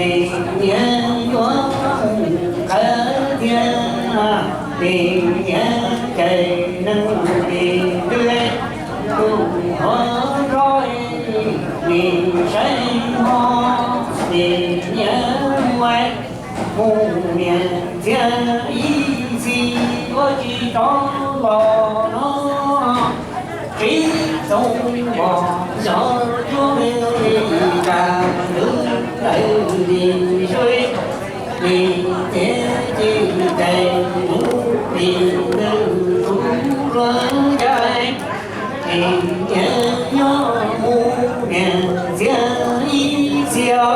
Nim niam yuav mus qhawv thiab, nim niam cais neeg nim twb tus hov nroj, nim saib hov nim niam mus, mus niam txiag ib txhis yuav tsis rov los no. Tsis txhob pom xyov cuab li, tas ntug lawm lim zuj, lim tiav ci tes mus lim lwm kuv luag caij. Nim niam yuav mus niam txiag ib txhia,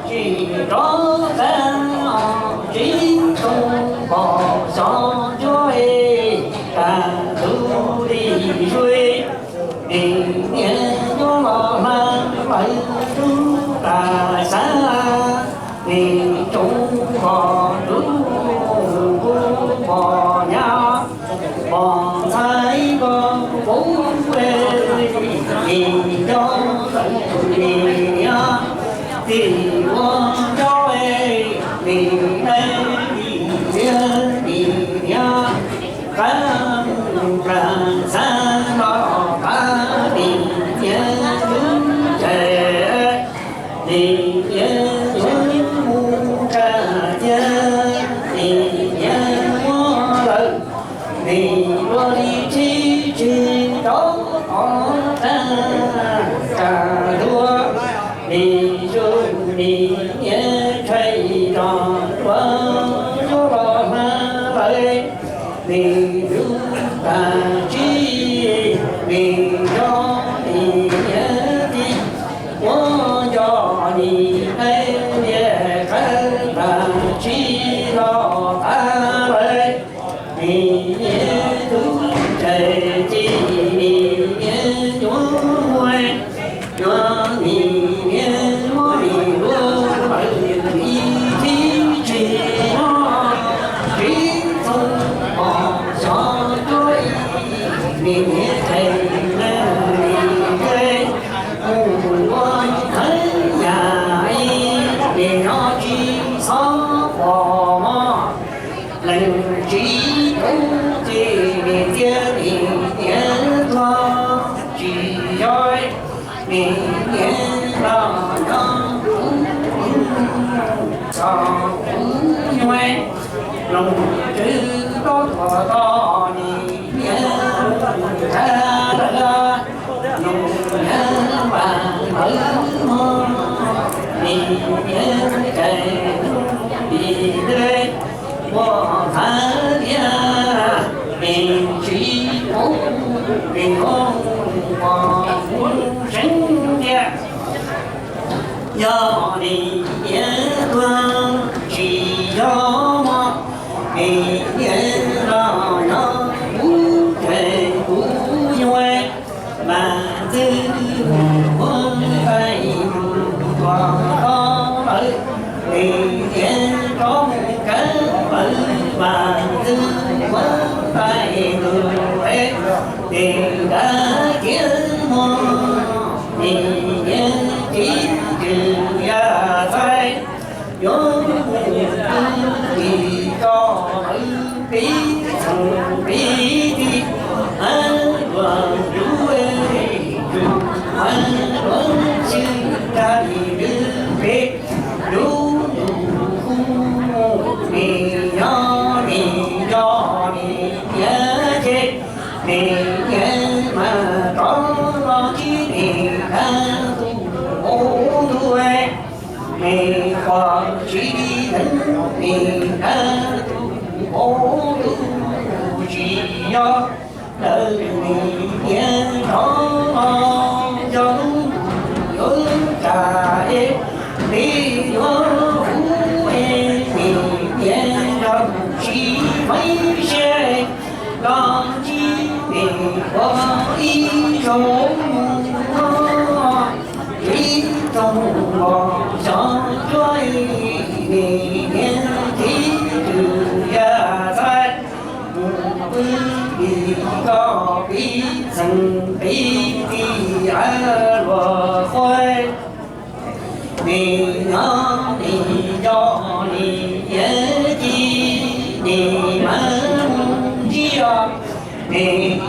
tsis rov qab los tsis txhob pom xyov cuab li, tas ntug lim zuj. Nim niam yuav los hla lawv rub tas xav, nim tsoom pom rub, kuv pom nyab, pom ntxhais ko kuv, nim nco nim niam, tim ua nco nim neej lim tiag nim niam. Qab mus plas xav los qab nim niam yuav cais, nim niam yuav mus tsa ciag, nim niam muab lawm, nim luag li tsis tsis rov qab tsa, tsa dua, nim zuj nim niam tshais rov dua, yuav los hla lawm. Nim lub tag tsib, nim nco nim niam ti, muab nco nim neej liaj qab tag tsib los tas lawm. Nim niam tub tsev ci, nim niam yuav muaj, yuav nim niam muab nim luag lawm ib txhis tsis nyob, tsis txhob pom xyov cuab li, nim niam tsev neeg lim tiag, mus ua thawj yam ib, nim no tsis txhob pom mog. Leej tsis tub ces nim txiag nim niam tuag tsis yog, nim niam los nyob kuv, txog kuv nyuag, loos tswv tau tuag tog nim niam mus tag lawm, loos niam vas lawv mog, nim niam cais lim tiag. Ua hav liaj, nws tsis pub nws ua pom kuv seev tiag. Yog nws niam tuag tsis yog mog, nws niam los nyob kuv ces kuv nyuag, mas twb mus ua nqaij mus kom tau lawm, nws niam rov mus kawm lawm, mas twb ua nqaij mus es nws dab kiag mog, nws niam tiv twm yaj txaij, yuav mus tus tim ko lawm, pib txheej pib tij, hab luag yub, hab luag xyw, nrag lim lwb peb, lub ntuj kuj mus, nws nyob nws nco nws niam ces, nws niam mas rov los tsis nws dab tus paub ntuj, nws pom tsis dheev nws dab tus paub ntuj, tsis yog lawm nws niam rov los nco ntuj yuav tsa es, peb yuav hu es nws niam nrog tsis feeb siab, los tsis nws ua ib zaug mus, tsis tau los xyov cuab, nws niam tiv twm yaj txaij, mus pw li koj pib txheej pib tij, luag qhuaib, nws nyob nws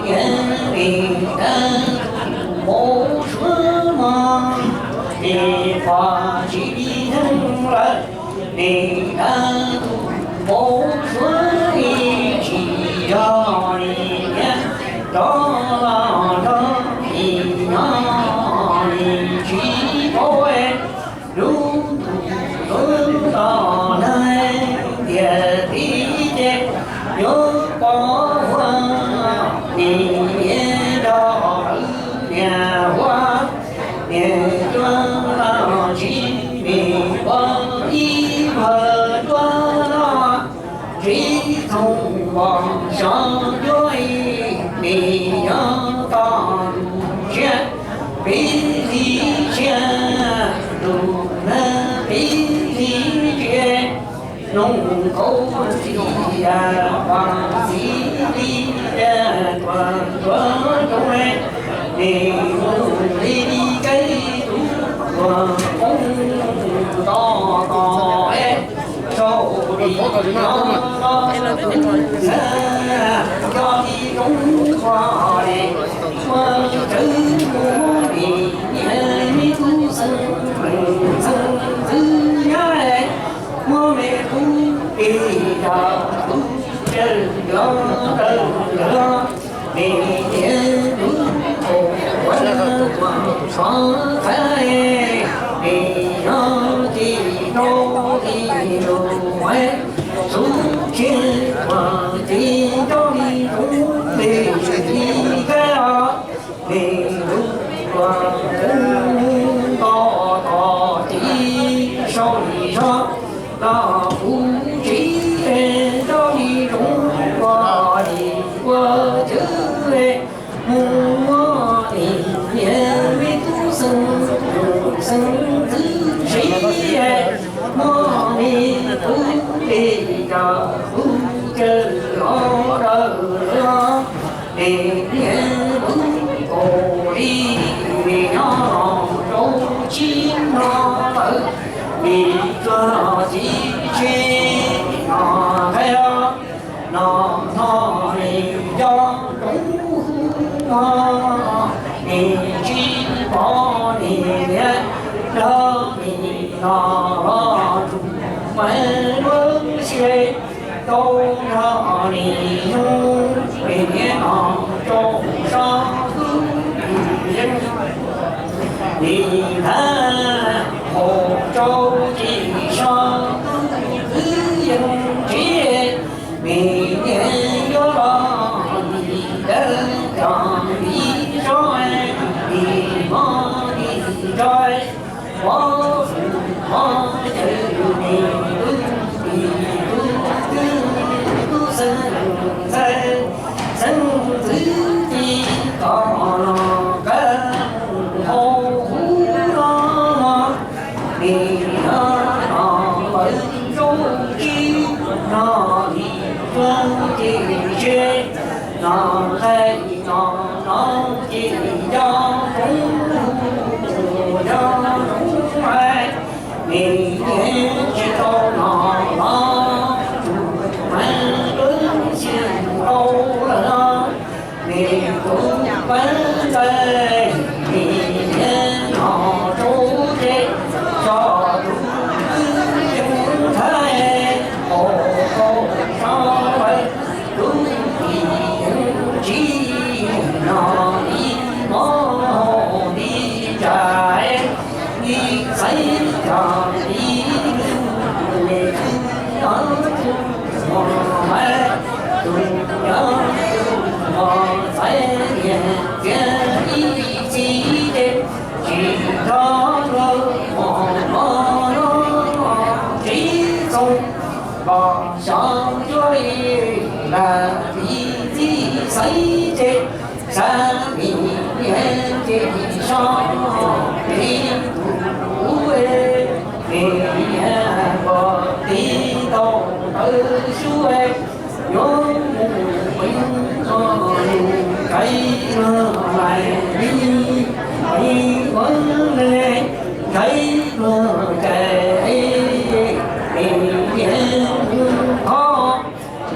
Nim no tus maum suav mog, nim qhuav tsis li neeg lawm. Nim no tus maum suav nim tsis yog nim niam rov los nrog nim no nim tsis paub lub ntuj los nag tiag tib ces yuav pom huab nim niam nrog niam huab niam cuab los tsis nim ua ib pawg cuab los tsis thooj pom xyov cuab nim nyob toj tus siab pib li siab tus nag pib li siab. Noog kaub txiv yam pas txiv li tuam tuam roob, nim mus li li kev tub tuam qoob tos tos es sau li no los tus ntxhab coj li roob qhuav es ua tsawv mus nim niam me tub xeeb xeeb ntxwv nyab es muab me tub plig yog tub cawg los dawb los nim niam lub kaum ua xov qhaib nim nyob tim rau tim lus xub tsheb uas tim rau li roob li li kab os. Nim lub tuam qoob tos tos tiv sau li zog los kuv tsis rau li roob ua li ua cwb mus muab nim niam me tub xeeb xeeb ntxwv sib muab nim tub li yog tub cawg los dawb los nim niam lub kaum li nyob rau tsis no lawm. Nim tsuag txiv tsis no qhia no no nim coj roob hu no nim tsis pom nim niam los nim no los tsum mas lub siab tau no nim nyoog nim niam no rau sab tub yeej nim ntag haum rau tim sab tub twb yeej tsis nim niam yuav los nim dawb cov nim tso nim mob nim tso mob mob cawv nim tub nim tub twb tub xeeb ntxawg xeeb ntxwv ci kom los kab hau huv no nim no no lawv tsaub tsis no nim tuag ces tse no nqaij no no ces coj roob hu coj roob hais nim niam tsis tau no los tsum mas lub xiab tau lawm no nim tus pab ntxawg nim niam no rau ces tso tus twb yeej thaiv hau rau sab lawm tus tim yeej tsis no li mob li ntsais li xaiv cov li lwj li no tus muaj mas tus nyob tus muaj xaiv niam txiv ib txhis ces tsis nrog luag muaj mob tsis txoog los xyov cuab li lam li txij xaiv ces xav nim niam ces so li tus ub es nim niam puag ti tau tawv xyuas yuav mus pem no lus kaiv no lais li pem ua le kaiv no cais nim niam mus thov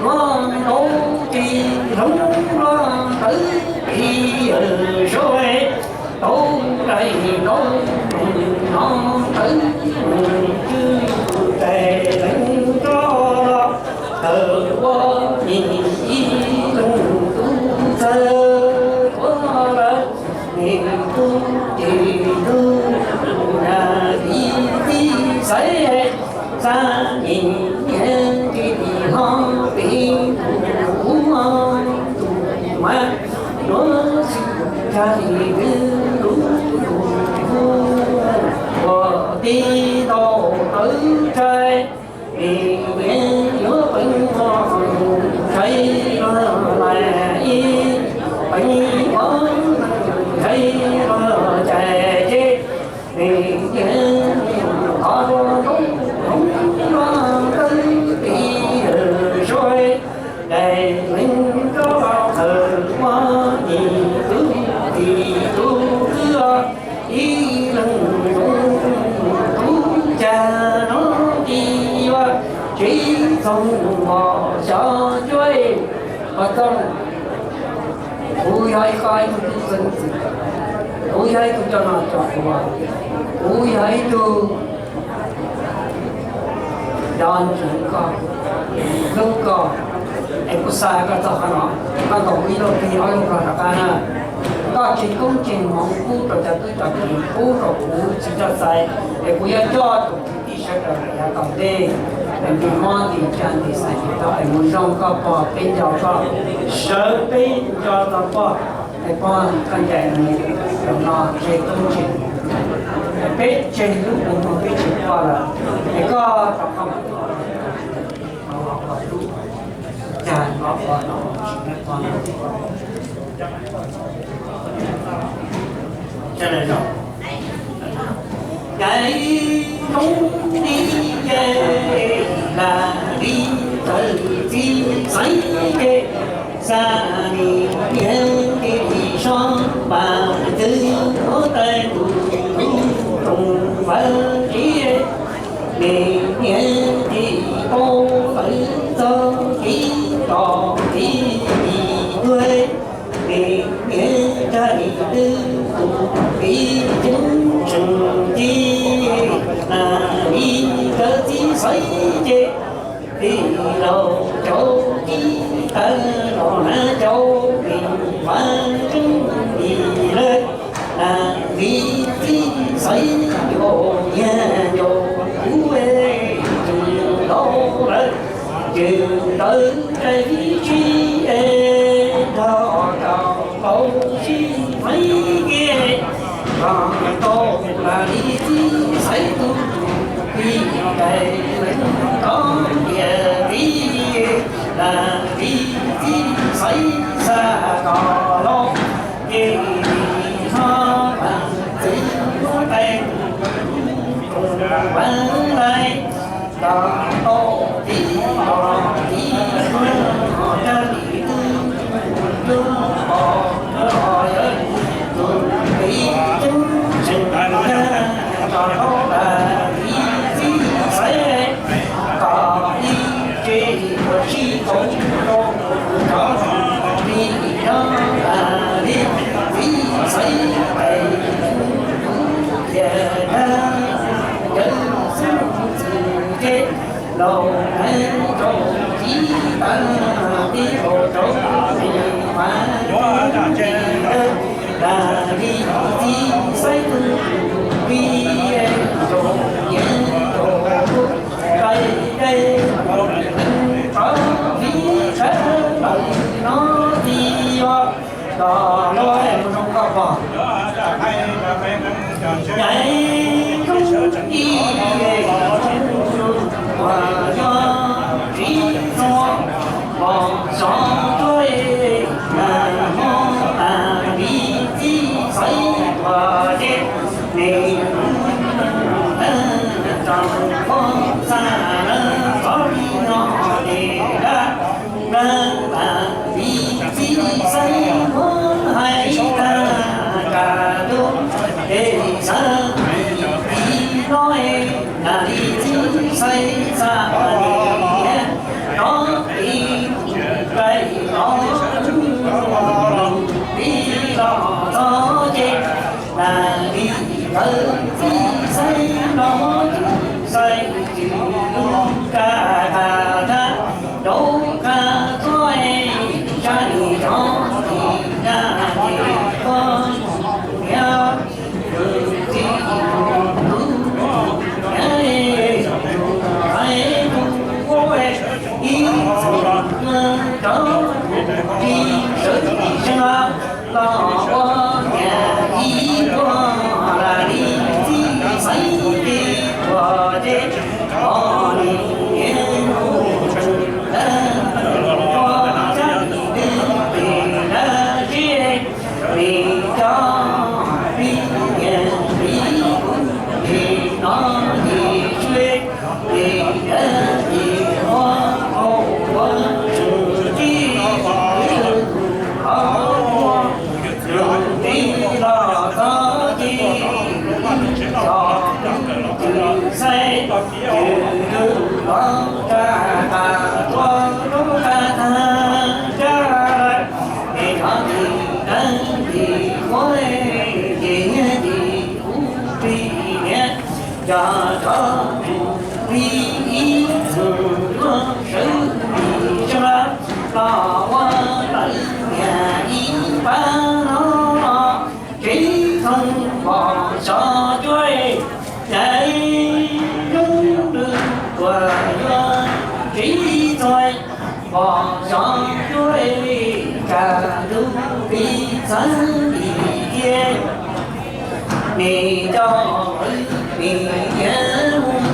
luag ntaus ces hloov luag tawv Ib yawg sawv tau rais tau mus no tawv mus tswj tais leej nrob los, thaum ua nim ib leeg tub txawg tuav lawm, nim tub ces tub na li tib xaiv, xa nim niam ces hlob pem tus kuv tus mas yuav xwm tshaj li twb lub lub uas tib tau tawv rais, nim niam yuav peem ua ntshai los lais ib, peem ua ntshai los cais ces, nim niam thov rau hloov los tawv pem yawg sawv, daim leeg nrob thawm ua nim tub tim tub twb ib leeg zoo tub cag no ti yuav tsev txoog mos xyov cuab ej. Pog Txooj, kuv yog ib qho ib tug tub xeeb ntxwv, kuv yog ib tug coj noj coj ua, kuv yog ib tug cov ntseeg koj, hlub koj, es kuv xa koj txog qhov no, koj ntaus kuv ib lub plig ob lub rog rov qab na. Koj tseg koob tseg hmoov pub rau cov tub cov kiv, pub rau kuv txiv coj xaiv, es kuv yuav coj tus kwv tij sawv daws rau yav tom ntej, es ntsej muag nti tsa nti xaiv nti tau es mus zoo koj pog peb nco koj, sawv peb nco tau pog, es pog koj ncaim mus rau no tseg koob tseg, es peb tseg lub kua muag peb tseg pog lawm, es koj rov qab mus ua lub, cas los pog no tsis muaj pog no. Caiv zoo li ces lam li tawv txiv xaiv ces, xa nim niam ces li so pas twb muab tais tus tub rooj vaj tsev, nim niam ces tau tawv txog tib tog tib tis tuag, nim niam tsa li twb tus txiv ceeb tseem ci, na li tawv txiv xaiv ces, tij laug cauv tib tawv los na cauv li vaj tseeb li lawm, na li txiv xaiv yuav nyiag ncaus kuv es tsis tau lawm, ces ntawd rais vib tsi es nrog rau tau sib maiv kiag, nrog tau na li txiv xaiv tus tij rais leej rov ntiag li, na li txiv xaiv xa kom los, ces li hlob mas txiv muab tais tus rooj vaj lais, tau tau tib los tib tuag, ho rab li twb tuag os, ho yog tus txiv ceeb tseem tag, kom tau tas li txiv xaiv, kom li tsev uas sib tau rau cov li no tas li txiv xaiv tais tus tub tiag tag, yawg xeeb ntxwv ces laus hneev rau tib tag, tib laus rau tib mas tas li txiv xaiv tus tub tij rau yeej rau tais tais rov vim sawv daws no txiv os. Kom lub mus zoo koj pog. Ncaim koob ib uas yog tsis txog los xyov tuaj, mas hmo tas li txiv xaiv tuaj ces, nws tau koj xa lawm txoj li no ces dab, dab tas li txiv xaiv muab hais tag, kam tus es xav li txiv no, tas li txiv xaiv xa li no, ib tais Txawj txij xaiv los muab txwj xaiv txwm lub kab kab rab rauv kab tuaj sab li rov tim kab tim koj niam kwv tij lub niam hais tus ua ib txwm rov tim sawv tim sab los ua niam ib puag lam li txij xaiv li tuaj ces os li niam hu tshwm lawm ua sab li twb pem dab tsi li cov li niam li kuv li no li tshwj li dab li ua ua ua tshwm tib lwm qhov muag lug li los txog tib lwm txog tib lwm xaiv tib lwm los tsa tas tuaj lub tsa tas tsa es thov tim dab tim huab ces nyiaj tim kuv plig niam coj rov mus plig ib txwm tuaj sawv li sab los ua lawv niam ib pab no los tsev txheej pom xyov cuab cais lub ntuj tuaj yuav tsev txheej pom xyov cuab cais lub plig txheej li thiab. Nim coj lawv nim niam mus